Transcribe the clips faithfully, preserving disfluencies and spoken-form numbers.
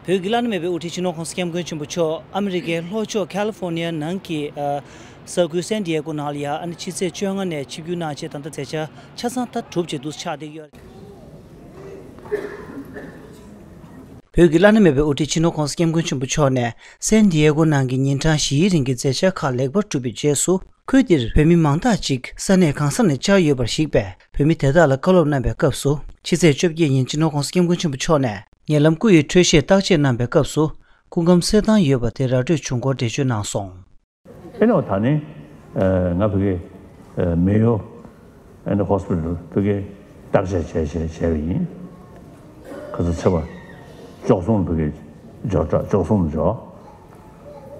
བོད་ཀྱི་བླ་ན་མེད་པའི་དབུ་ཁྲིད་སྤྱི་ནོར་༸གོང་ས་༸སྐྱབས་མགོན་ཆེན་པོ་མཆོག་ཨ་མི་རི་ཀའི་ལྷོ་ཕྱོགས་ཁ་ལི་ཧྥོ་ནི་ཡ་ནང་གི་ཨ་ས་ཁུལ་སན་ཌི་ཡེ་གོ་ནང་ལ་ཡ་ཨ་ནི་ཕྱི་ཚེས་བཅོ་ལྔ་ནས་ཆིབས་བསྒྱུར་གནང་ཆེད་ད་ལྟ་མཛད་འཆར་ཆ་ཚང་མཐར་གྲུབ་ཅིག་འདུག་ཆགས་བསྡད་ཡོད། བོད་ཀྱི་བླ་ན་མེད་པའི་དབུ་ཁྲིད་སྤྱི་ནོར་༸གོང་ས་༸སྐྱབས་མགོན་ཆེན་པོ་མཆོག་ནས་སན་ཌི་ཡེ་གོ་ནང་གི་ཉིན་གྲངས་བཞིའི་རིང་གི་མཛད་འཆར་ཁག་ལེགས་པར་གྲུབ་པའི་རྗེས་སུ། ཁུལ་འདིར་བོད་མི་མང་དག་ཅིག་ས་གནས་གང་ས་ནས་བཅར་ཡོད་པར་གཞིགས་པས། བོད་མི་དེ་དག་ལ་བཀའ་སློབ་གནང་བའི་སྐབས་སུ། ཕྱི་ཚེས་བཅོ་བརྒྱད་ཉིན་སྤྱི་ནོར་༸གོང་ས་༸སྐྱབས་མགོན་ཆེན་པོ་མཆོག་ནས་ཉེ་ལམ་སྐུ་ཡི་འཕྲོད་བཞེས་བརྟག་དཔྱད་གནང་བའི་སྐབས་སུ། སྐུ་ཁམས་གསལ་ཐང་ཡོད་པ་དེ་ར་སྤྲོད་བྱུང་སྐོར་འགྲེལ་བརྗོད་གནང་སོང་། ཨེ་ནོ་ད་ནི་ང་བོད་ཀྱི་མེ་ཡོ་ཨེ་ནི་ཧོ་སི་པི་ཊལ་བོད་ཀྱི་བརྟག་དཔྱད་བྱས་བྱས་བྱས་པ་ཡིན། ཁ་ཚ་ཚེས་པ་བཅུ་གསུམ་བོད་ཀྱི་འབྱོར་སྐྲག་བཅུ་གསུམ་འབྱོར།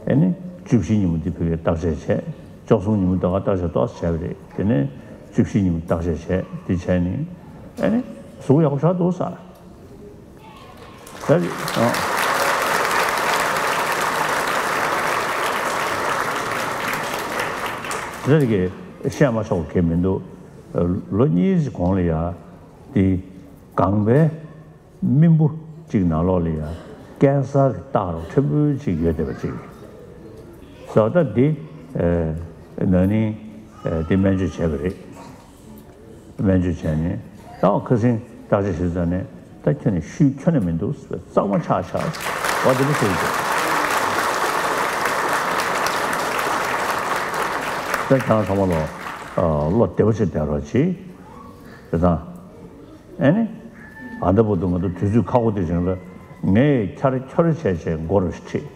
ཨེ་ནི་བཅུ་བཞི་ཉིན་མོ་འདི་བོད་ཀྱི་བརྟག་དཔྱད་བྱས། བཅུ་གསུམ་ཉིན་མོ་ད་ག་བརྟག་དཔྱད་ཏོག་ཙམ་བྱས་པ་རེད། དེ་ནས་བཅུ་བཞི་ཉིན་མོ་བརྟག་དཔྱད་བྱས་འདི་བྱས་ནི་ཨེ་ནི་གཟུགས་ཡག་པོ་ཆགས་འདུག་ས། ད་རེད་ཨང་། དེ་རེད་ཀྱི་བཤད་མ་ཆོག་གི་མི་འདུག་ལོ་གཉིས་ཀྱི་གོང་ལ་ཡ་དེ་གང་པའི་སྨིན་བུ་གཅིག་ནང་ལོགས་ལ་ཡ་ཀན་སར་གྱི་རྟགས་རོ་ཕྲན་བུ་གཅིག་ཡོད་བསྡད་པ་གཅིག་རེད། ད་འདི་ན་ནིང་འདི་སྨན་བཅོས་བྱས་པ་རེད། སྨན་བཅོས་བྱས་ནས་ད་ཁ་སང་བརྟག་དཔྱད་བྱས་ཙང་ནས་ད་ཁྱོད་ནི་ཤུལ་ཁྱོན་ནས་མི་འདུག་གཙང་མ་ཆགས་ཤག་བ་དེ་འདྲ་ཟེར་གྱི་འདུག་ད་ཁྱེད་རང་ཚང་མ་ལོ་བློ་བདེ་པོ་བྱས་བསྡད་རོགས་གྱིས། རེད་དང་། ཨེ་ནི། ཨ་ད་བར་དུ་ང་ཚོ་དུས་ཚོད་ཁག་པོ་དེ་རིང་ལ་ངས་འཁྱར་འཁྱོར་བྱས་བྱས་མགོ་རུ་ཁྲིད།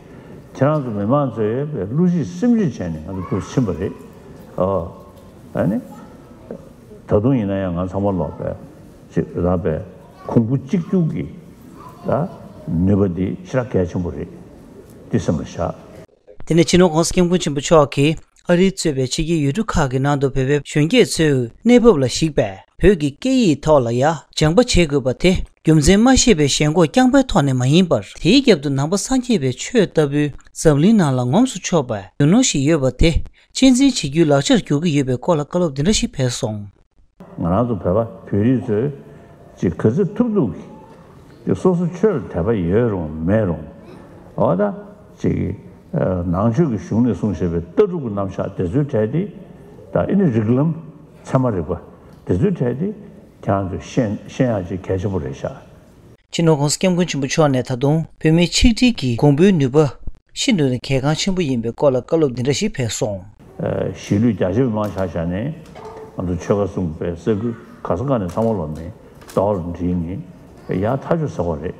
ཁྱེད་རང་ཚོ་མི་མང་ཚོས་བློ་གཅིག་སེམས་གཅིག་བྱས་ནས་ང་ཚོ་འདུག་ཕྱིན་པ་རེད། ཨོ། ཨ་ནི། ད་དུང་ཡིན་ན་ཡང་ང་ཚང་མ་ལོག་པའི་ཅིག་རག་པའི་གོང་བུ་གཅིག་གྱུར་གྱི་ད་ནུས་པ་འདི་ཞེ་དྲག་གལ་ཆེན་པོ་རེད། འདི་སེམས་ལ་བཞག་དེ་ནས་སྤྱི་ནོར་༸གོང་ས་༸སྐྱབས་མགོན་ཆེན་པོ་མཆོག་གིས་ཨ་རིའི་གཙོས་པའི་ཕྱི་རྒྱལ་ཡུལ་གྲུ་ཁག་གི་ནང་དུ་བོད་པའི་གཞོན་སྐྱེས་ཚོའི་གནས་བབ་ལ་གཞིགས་པས། བོད་ཀྱི་སྐད་ཡིག་ཐོག་ལ་ཡ་སྦྱང་པ་བྱེད་དགོས་པ་དེ་རྒྱུ་མཚན་མ་ཤེས་པའི་ཞེན་ཁོག་རྐྱང་པའི་ཐོག་ནས་མ་ཡིན་པར། དེའི་རྒྱབ་ཏུ་ནང་པ་སངས་རྒྱས་པའི་ཆོས་ལྟ་བུའི་འཛམ་གླིང་ནང་ལ་ངོམས་སུ་ཆོག་པའི་རྒྱུ་ནོར་ཞིག་ཡོད་པ་དེ་གཅེས་འཛིན་བྱེད་རྒྱུའི་ལག་ཆར་འགྱུར་གྱི་ཡོད་པའི་སྐོར་ལ་བཀའ་སློབ་འདི་འདྲ་ཞིག་ཕེབས་སོང་། ང་རང་ཚོ་བོད་པ་བོད་རིགས་ཚོས་ཅིག་ག་ཚོད་ཐུབ་ཐུབ་ཀྱིས་ཅིག་སོ་སོ་ཆོས་ལ་དད་པ་ཡོད་རུང་མེད་རུང་། འོ་ད་ཅིག་ནང་ཆོས་ཀྱི་གཞུང་ནས་གསུངས་བཞག་པའི་ལྟ་གྲུབ་ཀྱི་རྣམ་གཞག་དེ་ཚོའི་གྲས་དེ་ད་ཨེ་ནི་རིགས་ལམ་ཚད་མ་རིག་པ་དེ་ཚོའི་གྲས་དེ་ཁྱེད་རང་ཚོས་ཤེས་ཤེས་ཡག་ཅིག་གལ་ཆེན་པོ་རེད་ཤག་སྤྱི་ནོར་༸གོང་ས་༸སྐྱབས་མགོན་ཆེན་པོ་མཆོག་ནས་ད་དུང་བོད་མིའི་ཆིག་སྒྲིལ་གྱི་གོང་བུའི་ནུས་པ་ཤིན་ཏུ་ནས་གལ་འགངས་ཆེན་པོ་ཡིན་པའི་སྐོར་ལ་བཀའ་སློབ་འདི་འདྲ་ཞིག་ཕེབས་སོང་། གཞིས་ལུས་རྒྱ་ཆེ་བའི་མང་ཆ་བཞག་ནས་ང་ཚོ་ཆོལ་ཁ་གསུམ་པའི་ས་ཁུལ་ག་ས་ག་ནས་ཚང་མ་ལོ་མི་རྡོག་འགྲིལ་ནས་ཡར་ཐག་ཆོད་ཟེར་བ་རེད།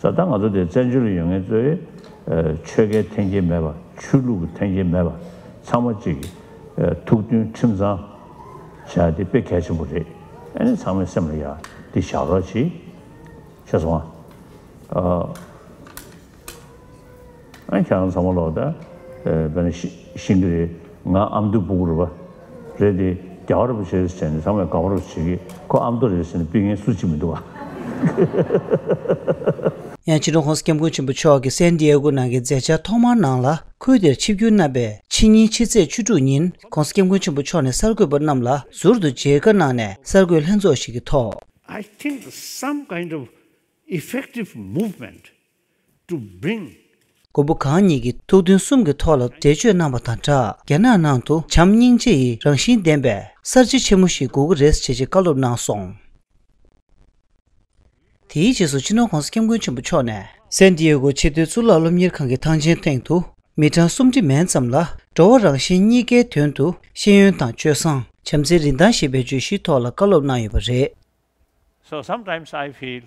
ས་ད་ང་ཚོ་དེ་བཙན་བྱོལ་ལ་ཡོད་མཁན་ཚོའི་ཆོལ་ཁའི་འཐེན་འཁྱེར་མེད་པ་ཆོས་ལུགས་ཀྱི་འཐེན་འཁྱེར་མེད་པ་ཚང་མ་གཅིག་ཐུགས་མཐུན་ཁྲིམས་གཙང་བྱ་དེ་དཔེ་གལ་ཆེན་པོ་རེད། ཨ་ནི་ཚང་མའི་སེམས་ལ་ཡ་འདི་བཞག་རོགས་གྱིས། ཤེས་སོང་ཨ། ཨ་ཁྱེད་རང་ཚང་མ་ལོག་ད་དཔེར་ན་ཤི་ཤིང་གི་རེད། ང་ཨ་མདོའི་སྤུ་གུ་རེད་པ། རེད་དེ་རྒྱལ་བ་རིན་པོ་ཆེ་ཟེར་ནས་ཚང་མས་དགའ་པོ་རེད་བྱེད་ཀྱི་ཁོ་ཨ་མདོ་རེད་ཟེར་ནས་ཕུད་མཁན་སུ་གཅིག་མི་འདུག་བ། ཡང་སྤྱི་ནོར་༸གོང་ས་༸སྐྱབས་མགོན་ཆེན་པོ་མཆོག་གི་སན་ཏི་ཡེ་གོ་ནང་གི་མཛད་འཆར་ཐོག་མར་ནང་ལ་ཁུལ་དེར་ཆིབས་བསྒྱུར་གནང་པའི་ཕྱི་ཉིན་ཕྱི་ཚེས་བཅུ་དྲུག་ཉིན་༸གོང་ས་༸སྐྱབས་མགོན་ཆེན་པོ་མཆོག་ནས་གསར་འགོད་པ་རྣམས་ལ་ཟུར་དུ་མཇལ་ཁ་གནང་ནས་གསར་འགོད་ལྷན་ཚོགས་ཤིག་གི་ཐོག I think some kind of effective movement to bring མགོན་པོ་གང་ཉིད་ཀྱི་ཐུགས་འདུན་གསུམ་གྱི་ཐོག་ལ་འགྲེལ་བརྗོད་གནང་བ་དང་སྦྲགས། རྒྱ་ནག་ནང་དུ་བྱམས་སྙིང་རྗེ་ཡི་རང་བཞིན་ལྡན་པའི་གསར་བརྗེ་ཆེན་མོ་ཞིག་དགོས་ཀྱི་རེད་ཅེས་བཀའ་སློབ་གནང་སོང་། དེའི་རྗེས་སུ་སྤྱི་ནོར་༸གོང་ས་༸སྐྱབས་མགོན་ཆེན་པོ་མཆོག་ནས་སན་ཏི་ཡེ་གོ་ཆེས་མཐོའི་གཙུག་ལག་སློབ་གཉེར་ཁང་གི་ཐང་ཆེན་སྟེང་དུ་མི་གྲངས་སུམ་ཁྲི་མན་ཙམ་ལ་འགྲོ་བ་རང་གཞན་གཉིས་ཀའི་དོན་དུ་ཤེས་ཡོན་དང་སྤྱོད་བཟང་། བྱམས་བརྩེའི་རིན་ཐང་ཞེས་པའི་བརྗོད་གཞིའི་ཐོག་ལ་བཀའ་སློབ་གནང་ཡོད་པ་རེད། So sometimes I feel,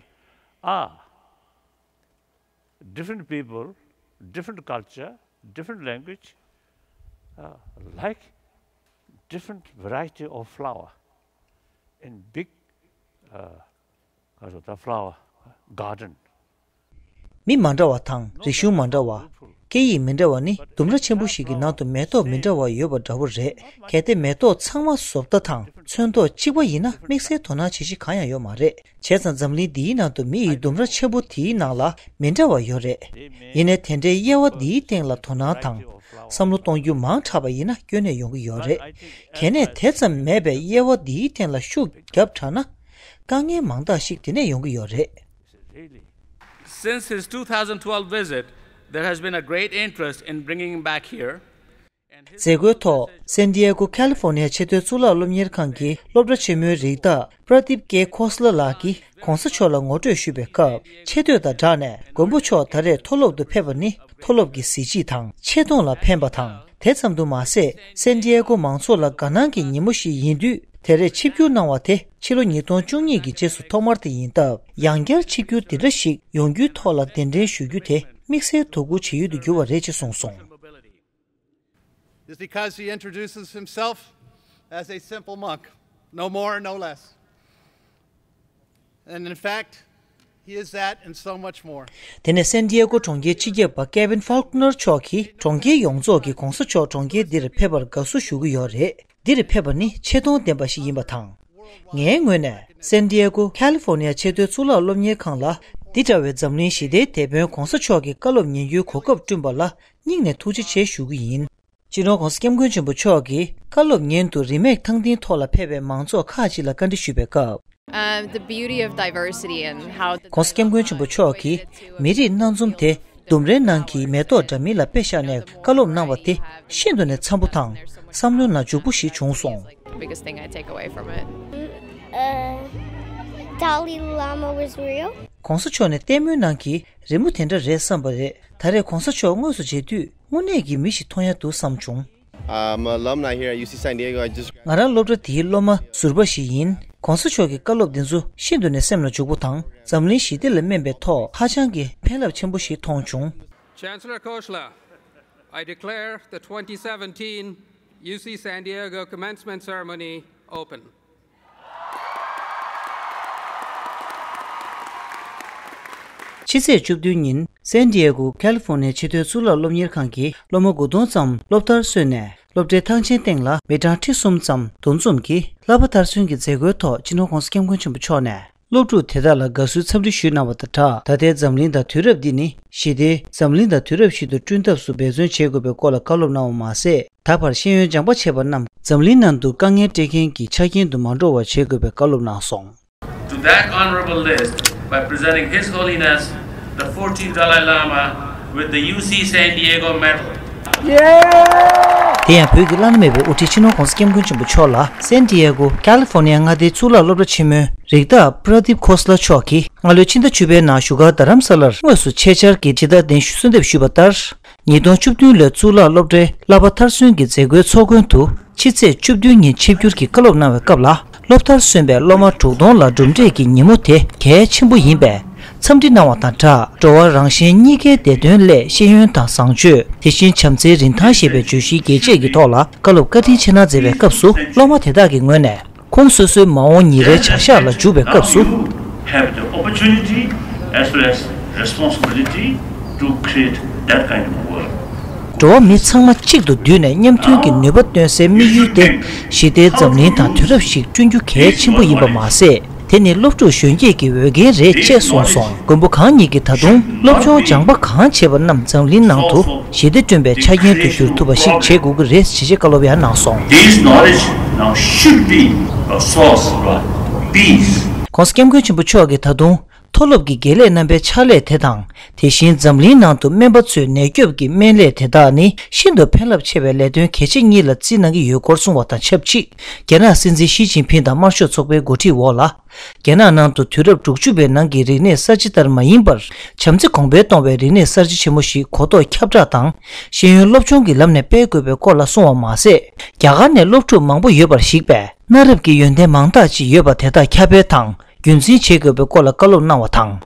ah, different people, different culture, different language, uh, like different variety of flower in big, uh, flower garden. མི་མ་འདྲ་བ་དང་རིག་གཞུང་མ་འདྲ་བ། སྐད་ཡིག་མི་འདྲ་བ་ནི་ལྡུམ་ར་ཆེན་པོ་ཞིག་གི་ནང་དུ་མེ་ཏོག་མི་འདྲ་བ་ཡོད་པ་འདྲ་བོ་རེད། གལ་ཏེ་མེ་ཏོག་ཚང་མ་བཟོ་ལྟ་དང་ཚོན་མདོག་གཅིག་པ་ཡིན་ན་དམིགས་བསལ་དོ་སྣང་བྱེད་གཞི་གང་ཡང་ཡོད་མ་རེད། བྱས་ཙང་འཛམ་གླིང་འདིའི་ནང་དུ་མི་ཡི་ལྡུམ་ར་ཆེན་པོ་དེའི་ནང་ལ་མི་འདྲ་བ་ཡོད་རེད། ཡིན་ནའི་དེ་འདྲའི་དབྱེ་བ་འདིའི་སྟེང་ལ་དོ་སྣང་དང་བསམ་བློ་གཏོང་རྒྱུ་མང་དྲགས་པ་ཡིན་ན་སྐྱོན་ནས་ཡོང་གི་ཡོད་རེད། གལ་ནས་དེ་ཙམ་མེད་པའི་དབྱེ་བ་འདིའི་སྟེང་ལ་ཤུགས་བརྒྱབ་དྲགས་ན། དཀའ་ངལ་མང་དག་ཞིག་དེ་ནས་ཡོང་གི་ཡོད་རེད། Really, Since his two thousand twelve visit, there has been a great interest in bringing him back here. མཛད་སྒོའི་ཐོག་སན་ཏི་ཡ་གོ་ཁ་ལི་ཧྥོར་ནི་ཡ་ཆེས་མཐོའི་གཙུག་ལག་སློབ་གཉེར་ཁང་གི་སློབ་གྲྭ་ཆེན་མོའི་རིགས་བདག་པྲ་དིབ་ཀེ་ཁོ་སི་ལ་ལགས་ཀྱིས་གོང་ས་མཆོག་ལ་ངོ་སྤྲོད་ཞུས་པའི་སྐབས། ཆེ་བསྟོད་དང་སྦྲགས་ནས་མགོན་པོ་མཆོག་ད་རེས་མཐོ་སློབ་ཏུ་ཕེབས་པ་ནི་མཐོ་སློབ་ཀྱི་གཟི་བརྗིད་དང་ཆེ་མཐོང་ལ་ཕན་པ་དང་། དེ་ཙམ་དུ་མ་ཟད། སན་ཏི་ཡ་གོ་མང་ཚོགས་ལ་དགའ་སྣང་གི་ཉིན་མོ་ཞིག་ཡིན་དུས། དེ་རེས་ཆིབས་བསྒྱུར་གནང་བ་དེ་ཕྱི་ལོ་ཉིས་སྟོང་བཅུ་གཉིས་ཀྱི་རྗེས་སུ་ཐོག་མར་དེ་ཡིན་སྟབས། ཡང་བསྐྱར་ཆིབས་བསྒྱུར་འདི་འདྲ་ཞིག་ཡོང་རྒྱུའི་ཐོག་ལ་གདན་འདྲེན་ཞུ་རྒྱུ་དེ་དམིགས་བསལ་དོ་ཁུར་བྱེད་ཡུལ་དུ་གྱུར་བ་རེད་ཅེས་གསུངས་སོང་། Is because he introduces himself as a simple monk, no more, no less. And in fact, he is that and so much more. དེ་ནས་སན་ཏི་ཡ་གོ་གྲོང་ཁྱེར་སྤྱི་ཁྱབ་པ་ཀེ་ཝིན་ཧྥོལ་ཀི་ནར་མཆོག་གིས་གྲོང་ཁྱེར་ཡོངས་རྫོགས་ཀྱིས་གོང་ས་མཆོག་གྲོང་ཁྱེར་འདིར་ཕེབས་པར་དགའ་བསུ་ཞུ་གི་ཡོད་རེད། འདིར་ཕེབས་པ་ནི་ཆེ་མཐོང་ལྡན་པ་ཞིག་ཡིན་པ་དང་། ངའི་ངོས་ནས་སན་ཏི་ཡ་གོ་ཁ་ལི་ཧྥོར་ནི་ཡ་ཆེས་མཐོའི་གཙུག་ལག་སློབ་གཉེར་ཁང་ལ་འདི་འདྲ་བའི་འཛམ་གླིང་ཞི་བདེའི་དེད་དཔོན་གོང་ས་མཆོག་གི་བཀའ་སློབ་ཉན་རྒྱུའི་གོ་སྐབས་བསྐྲུན་པ་ལ་སྙིང་ནས་ཐུགས་རྗེ་ཆེ་ཞུ་གི་ཡིན། སྤྱི་ནོར་༸གོང་ས་༸སྐྱབས་མགོན་ཆེན་པོ་མཆོག་གིས་བཀའ་སློབ་ཉན་དུ་རིན་མེད་ཐང་སྟེང་ཐོག་ལ་ཕེབས་པའི་མང་ཚོགས་ཁག་ཅིག་ལ་བཀའ་འདྲི་ཞུས་པའི་སྐབས། Uh, the beauty of diversity and how the༸གོང་ས་༸སྐྱབས་མགོན་ཆེན་པོ་མཆོག་གིས་མི་རིགས་སྣ་འཛོམས་དེ་ལྡུམ་རའི་ནང་གི་མེ་ཏོག་འདྲ་མིན་ལ་དཔེ་བཞག་ནས་བཀའ་སློབ་གནང་བ་དེ་ཤིན་ཏུ་ནས་འཚམ་པོ་དང་བསམ་བློའི་ནང་འཇུག་པོ་ཞིག་བྱུང་སོང་། Biggest thing I take away from it. Uh, Dalai Lama was real. ༸གོང་ས་མཆོག་ནི་ལྟད་མོའི་ནང་གི་རི་མོ་དེ་འདྲ་རེད་བསམ་པ་རེད། ད་རེས་གོང་ས་མཆོག་དངོས་སུ་མཇལ་དུས་དངོས་གནས་ཀྱི་མི་ཞིག་མཐོང་ཡ་འདུག་བསམ་བྱུང་། I'm an alumni here at U C San Diego. I just ང་རང་སློབ་གྲྭ་དེའི་སློབ་མ་ཟུར་པ་ཞིག་ཡིན། གོང་ས་མཆོག་གི་བཀའ་སློབ་འདི་ཚོ་ཤིན་ཏུ་ནས་སེམས་ལ་འཇུག་པོ་དང་འཛམ་གླིང་ཞི་བདེ་ལ་སྨན་པའི་ཐོག་ཧ་ཅང་གི་ཕན་རླབས་ཆེན་པོ་ཞིག་མཐོང་བྱུང་། Chancellor Khoshla, I declare the twenty seventeen U C San Diego commencement ceremony open. ཕྱི་ཚེས་བཅུ་བདུན་ཉིན་སན་ཏི་ཡ་གོ་ཁ་ལི་ཧྥོར་ནི་ཡའི་ཆེས་མཐོའི་གཙུག་ལག་སློབ་གཉེར་ཁང་གི་སློབ་མ་དགུ་སྟོང་ཙམ་སློབ་མཐར་སོན་ནས་སློབ་གྲྭའི་ཐང་ཆེན་སྟེང་ལ་མི་གྲངས་ཁྲི་གསུམ་ཙམ་འདུ་འཛོམས་ཀྱིས་བསླབ་པ་མཐར་སོན་གྱི་མཛད་སྒོའི་ཐོག་སྤྱི་ནོར་༸གོང་ས་༸སྐྱབས་མགོན་ཆེན་པོ་མཆོག་ནས་སློབ་ཕྲུག་དེ་དག་ལ་དགའ་བསུའི་འཚམས་འདྲི་ཞུས་གནང་བ་དང་སྦྲགས། ད་ལྟའི་འཛམ་གླིང་དང་དུས་རབས་འདི་ནི་ཞི་བདེ་འཛམ་གླིང་དང་དུས་རབས་ཤིག་ཏུ་བསྐྲུན་ཐབས་སུ་འབད་བརྩོན་བྱེད་དགོས་པའི་སྐོར་ལ་བཀའ་སློབ་གནང་བ་མ་ཟད། ད་བར་ཤེས་ཡོན་སྦྱངས་པ་བྱས་པ་རྣམས་འཛམ་གླིང་ནང་དུ་དཀའ་ངལ་འཕྲད་མཁན་གྱི་ཆ་རྐྱེན་དུ་མ་འགྲོ་བ་བྱེད་དགོས་པའི་བཀའ་སློབ་གནང་སོང་། To that honorable list by presenting His Holiness the fourteenth Dalai Lama with the U C San Diego Medal. དེ་ཡང་བོད་ཀྱི་བླ་ན་མེད་པའི་དབུ་ཁྲིད་སྤྱི་ནོར་༸གོང་ས་༸སྐྱབས་མགོན་ཆེན་པོ་མཆོག་ལ་སན་ཏི་ཡ་གོ་ཁ་ལི་ཧྥོར་ནི་ཡ་མངའ་སྡེའི་གཙུག་ལག་སློབ་གྲྭ་ཆེན་མོའི་རིགས་བདག་པྲ་དིབ་ཁོ་སི་ལ་མཆོག་གིས་སྔ་ལོའི་ཕྱི་ཟླ་བཅུ་པའི་ནང་བཞུགས་སྒར་རྡ་རམ་ས་ལར་དངོས་སུ་ཆེད་བཅར་གྱིས་ཕྱི་བདར་གདན་ཞུ་གསོལ་འདེབས་ཞུས་པ་ལྟར། ཉིས་སྟོང་བཅུ་བདུན་ལོའི་གཙུག་ལག་སློབ་གྲྭའི་བསླབ་པ་མཐར་སོན་གྱི་མཛད་སྒོའི་ཚོགས་མགོན་དུ་ཕྱི་ཚེས་བཅུ་བདུན་ཉིན་ཆིབས་བསྒྱུར་གྱིས་བཀའ་སློབ་གནང་བའི་སྐབས་ལ། སློབ་མཐར་སོན་པའི་སློབ་མ་དྲུག་སྟོང་ལ་གྲུབ་འབྲས་ཀྱི་ཉིན་མོ་དེ་གལ་ཆེན་པོ་ཡིན་པས་འཚམས་འདྲི་གནང་བ་དང་སྦྲགས། འགྲོ་བ་རང་གཞན་གཉིས་ཀའི་བདེ་དོན་སླད་ཤེས་ཡོན་དང་བཟང་སྤྱོད། དེ་བཞིན་བྱམས་བརྩེའི་རིན་ཐང་ཞེས་པའི་བརྗོད་གཞི་རྒྱས་བཤད་ཀྱི་ཐོག་ལ་བཀའ་སློབ་བཀའ་དྲིན་ཆེ་གནང་མཛད་པའི་སྐབས་སུ། སློབ་མ་དེ་དག་གི་ངོས་ནས། ཁོང་སོ་སོའི་མ་འོངས་ཉིན་རེའི་བྱ་གཞག་ལ་འཇུག་པའི་སྐབས་སུ། Now you have the opportunity as well as responsibility to create that kind of a world. འགྲོ་བ་མི་ཚང་མ་གཅིག་ཏུ་བསྡུས་ནས་མཉམ་མཐུན་གྱི་ནུས་པ་བཏོན་སའི་དམིགས་ཡུལ་དེ། ཞི་བདེའི་འཛམ་གླིང་དང་དུས་རབས་ཤིག་བསྐྲུན་རྒྱུ་གལ་ཆེན་པོ་ཡིན་པ་མ་ཟད། དེ་ནི་སློབ་ཕྲུག་གཞོན་སྐྱེས་ཀྱི་འོས་འགན་རེད་ཅེས་གསུངས་སོང་། མགོན་པོ་གང་ཉིད་ཀྱིས་ད་དུང་སློབ་སྦྱོང་སྦྱངས་པ་གང་བྱས་པ་རྣམས་འཛམ་གླིང་ནང་དུ་ཞི་བདེ་བསྐྲུན་པའི་ཆ་རྐྱེན་དུ་འགྱུར་ཐུབ་པ་ཞིག་བྱེད་དགོས་ཀྱི་རེད་ཅེས་བཀའ་སློབ་ཡང་གནང་སོང་། This knowledge now should be a source of peace. ༸གོང་ས་༸སྐྱབས་མགོན་ཆེན་པོ་མཆོག་གིས་ད་དུང་མཐོ་སློབ་ཀྱི་དགེ་ལས་རྣམ་པའི་ཕྱག་ལས་དེ་དང་། དེ་བཞིན་འཛམ་གླིང་ནང་དུ་སྨན་པ་ཚོའི་ནད་སྐྱོབ་ཀྱི་སྨན་ལས་དེ་དག་ནི་ཤིན་ཏུ་ཕན་རླབས་ཆེ་བའི་ལས་དོན་གལ་ཆེ་གཉིས་ལ་བརྩི་གནང་གི་ཡོད་སྐོར་གསུངས་པ་དང་ཆབས་ཅིག་རྒྱ་ནག་སྲིད་འཛིན་ཞི་ཅིན་ཕིང་དང་དམར་ཤོག་ཚོགས་པའི་འགོ་ཁྲིད་འོག་ལ། རྒྱ་ནག་ནང་དུ་དུས་རབས་དྲུག་ཅུ་པའི་ནང་གི་རིག་གནས་གསར་བརྗེ་ལྟར་མ་ཡིན་པར། བྱམས་བརྩེ་གོང་འཕེལ་གཏོང་བའི་རིག་གནས་གསར་བརྗེ་ཆེན་མོ་ཞིག་གོ་རྟོགས་ཁྱབ་བསྒྲགས་དང་། ཤེས་ཡོན་སློབ་སྦྱོང་གི་ལམ་ནས་སྤེལ་དགོས་པའི་སྐོར་ལ་གསུངས་པ་མ་ཟད། རྒྱ་གར་ནས་སློབ་ཕྲུག་མང་པོ་ཡོད་པར་གཞིགས་པས། གནའ་རབས་ཀྱི་ཡོན་ཏན་མང་དག་ཅིག་ཡོད་པ་དེ་དག་ཁྱབ་སྤེལ་དང་རྒྱུན་འཛིན་བྱེད་དགོས་པའི་སྐོར་ལ་བཀའ་སློབ་གནང་བ་དང་།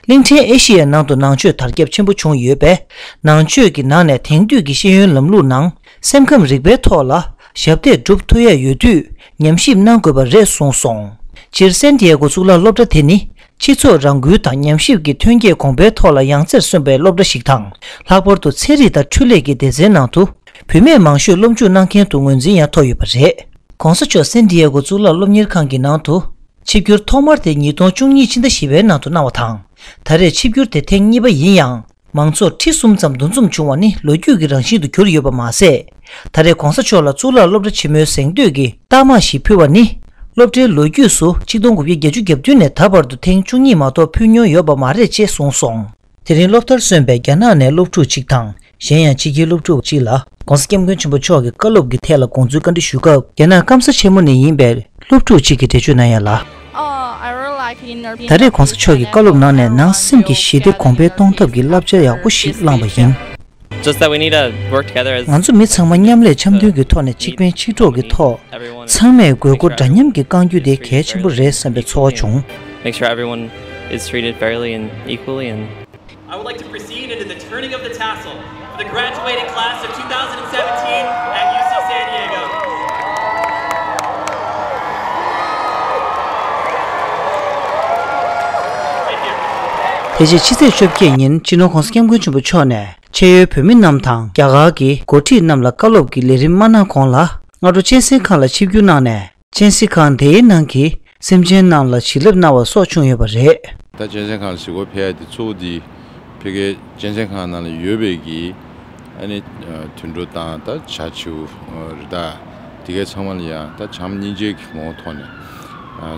གླིང་ཕྲན་ཨེ་ཤི་ཡའི་ནང་དུ་ནང་ཆོས་དར་ཁྱབ་ཆེན་པོ་བྱུང་ཡོད་པས། ནང་ཆོས་ཀྱི་ནང་ནས་དེང་དུས་ཀྱི་ཤེས་ཡོན་ལམ་ལུགས་ནང་སེམས་ཁམས་རིག་པའི་ཐོག་ལ་ཞབས་འདེགས་སྒྲུབ་ཐུབ་ཡ་ཡོད་དུས་ཉམས་ཞིབ་གནང་དགོས་པ་རེད་གསུངས་སོང་། སྤྱིར་སན་ཏི་ཡ་གོ་གཙུག་ལག་སློབ་གྲྭ་དེ་ནི་སྤྱི་ཚོགས་རང་འགུལ་དང་ཉམས་ཞིབ་ཀྱི་ཐོན་སྐྱེད་གོང་འཕེལ་ཐོག་ལ་ཡང་རྩེར་སོན་པའི་སློབ་གྲྭ་ཞིག་དང་། ལྷག་པར་དུ་ཚན་རིག་དང་འཕྲུལ་ལས་ཀྱི་སྡེ་ཚན་ནང་དུ་བུད་མེད་མང་ཤོས་སློབ་འཇུག་གནང་མཁན་དུ་ངོས་འཛིན་ཡང་ཐོབ་ཡོད་པ་རེད། ༸གོང་ས་མཆོག་སན་ཏི་ཡ་གོ་གཙུག་ལག་སློབ་གཉེར་ཁང་གི་ནང་དུ་ཆིབས་བསྒྱུར་ཐོག་མར་དེ་ཉིས་སྟོང་བཅུ་གཉིས་ཕྱི་ཟླ་བཞི་པའི་ནང་དུ་གནང་བ་དང་། ད་རེས་ཆིབས་བསྒྱུར་དེ་ཐེངས་གཉིས་པ་ཡིན་ཡང་། མང་ཚོགས་ཁྲི་གསུམ་ཙམ་འདུ་འཛོམས་བྱུང་བ་ནི་ལོ་རྒྱུས་ཀྱི་རང་བཞིན་དུ་གྱུར་ཡོད་པ་མ་ཟད། ད་རེས་གོང་ས་མཆོག་ལ་གཙུག་ལག་སློབ་གྲྭ་ཆེན་མོའི་གཟེངས་བསྟོད་ཀྱི་རྟགས་མ་ཞིག་ཕུལ་བ་ནི། སློབ་གྲྭའི་ལོ་རྒྱུས་སུ་ཆིག་སྟོང་དགུ་བརྒྱ་བརྒྱད་ཅུ་གྱ་བདུན་ནས་ད་བར་དུ་ཐེངས་བཅུ་གཉིས་མ་གཏོགས་ཕུལ་མྱོང་ཡོད་པ་མ་རེད་ཅེས་གསུངས་སོང་། དེ་རིང་སློབ་མཐར་སོན་པའི་རྒྱ་ནག་ནས་སློབ་ཕྲུག་ཅིག་དང་། གཞན་ཡང་ཕྱི་རྒྱལ་སློབ་ཕྲུག་ཅིག་ལ་༧གོང་ས་༧སྐྱབས་མགོན་ཆེན་པོ་མཆོག་གི་བཀའ་སློབ་ཀྱི་ཐད་ལ་དགོངས་ཚུལ་བཀའ་འདྲི་ཞུ་སྐབས། རྒྱ་ནག་སྐམ་ས་ཆེན་མོ་ནས་ཡིན་པའི་སློབ་ཕྲུག་ཅིག་གིས་འགྲེལ་བརྗོད་གནང་ཡ་ལ། ད་རེས་༧གོང་ས་མཆོག་གི་བཀའ་སློབ་ནང་ནས་ནང་སེམས་ཀྱི་ཞི་བདེ་གོང་འཕེལ་གཏོང་ཐབས་ཀྱི་བསླབ་བྱ་ཡག་པོ་ཞིག་བླངས་པ་ཡིན། Just that we need to work together as ང་ཚོ་མི་ཚང་མ་མཉམ་ལས་འཆམ་མཐུན་གྱི་ཐོག་ནས་གཅིག་ཕན་གཅིག་གྲོགས་ཀྱི་ཐོག་ཚང་མས་དགོས་མཁོ་འདྲ་མཉམ་གྱི་བསྐང་རྒྱུ་དེ་གལ་ཆེན་པོ་རེད་བསམ་པའི་ཚོར་བ་བྱུང་། Make sure everyone is treated fairly and equally and I would like to proceed into the turning of the tassel for the graduating class of two thousand seventeen at U C San Diego. དེ་རྗེས་ཕྱི་ཚེས་བཅོ་བརྒྱད་ཉིན་སྤྱི་ནོར་༧གོང་ས་༧སྐྱབས་མགོན་ཆེན་པོ་མཆོག་ནས་ཆེས་མཐོའི་བོད་མི་རྣམས་དང་རྒྱ་གར་གྱི་འགོ་ཁྲིད་རྣམས་ལ་བཀའ་སློབ་ཀྱི་ལས་རིམ་མ་གནང་གོང་ལ་སྔ་དྲོ་གཅན་གཟན་ཁང་ལ་ཆིབས་བསྒྱུར་གནང་ནས། གཅན་གཟན་ཁང་དེའི་ནང་གི་སེམས་ཅན་རྣམས་ལ་བྱིན་རླབས་གནང་བ་སོགས་བྱུང་ཡོད་པ་རེད། ད་གཅན་གཟན་ཁང་ལ་གཟིགས་སྐོར་ཕེབས་ཡ་དེ་གཙོ་བོ་དེ་ཕ་གིའི་གཅན་གཟན་ཁང་ནང་ལ་ཡོད་པའི་གི་ཨ་ནི་དུད་འགྲོ་དང་ད་བྱ་བྱིའུ་རི་དྭགས་དེ་གའི་ཚང་མ་ལ་ཡང་ད་བྱམས་སྙིང་རྗེ་གི་ངོ་བོ་ཐོག་ནས་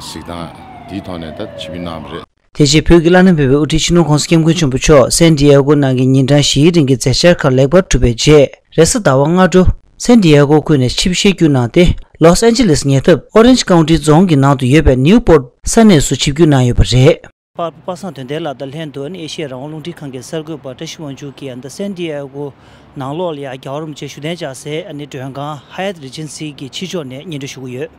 གཟིགས་སྟངས་དེའི་ཐོག་ནས་ད་ཆིབས་བསྒྱུར་གནང་བ་རེད། དེ་རྗེས་བོད་ཀྱི་བླ་ན་མེད་པའི་དབུ་ཁྲིད་སྤྱི་ནོར་༧གོང་ས་༧སྐྱབས་མགོན་ཆེན་པོ་མཆོག་སན་ཏི་ཡ་གོ་ནང་གི་ཉིན་གྲངས་བཞིའི་རིང་གི་མཛད་འཆར་ཁག་ལེགས་པར་གྲུབ་པའི་རྗེས། རེས་གཟའ་ཟླ་བ་སྔ་དྲོ་སན་ཏི་ཡ་གོ་ཁུལ་ནས་ཆིབས་ཞལ་བསྒྱུར་གནང་སྟེ། ལོས་ཨན་ཇི་ལེས་ཉེ་འདབས་ཨོ་རེན་ཇི་ཀའུན་ཊི་རྫོང་གི་ནང་དུ་ཡོད་པའི་ནིའུ་པོར་ས་གནས་སུ་ཆིབས་བསྒྱུར་གནང་ཡོད་པ་རེད། པ་པ་སངས་དོན་ལྡན་ལགས་དང་ལྷན་དུ་ཨེ་ཤེ་ཡ་རང་དབང་རླུང་འཕྲིན་ཁང་གི་གསར་འགོད་པ་བཀྲ་ཤིས་དབང་ཕྱུག་གིས་ད་སན་ཏི་ཡ་གོ་ནང་ལོགས་ལ་ཡང་རྒྱལ་བ་རིན་པོ་ཆེ་བཞུགས་གདན་འཇགས་སའི་ཨ་ནི་མགྲོན་ཁང་ཧ་ཡད་རི་ཇེན་སི་གི་ཕྱི་ཕྱོགས་ནས་སྙན་སྒྲོན་ཞུ་གི་ཡོད།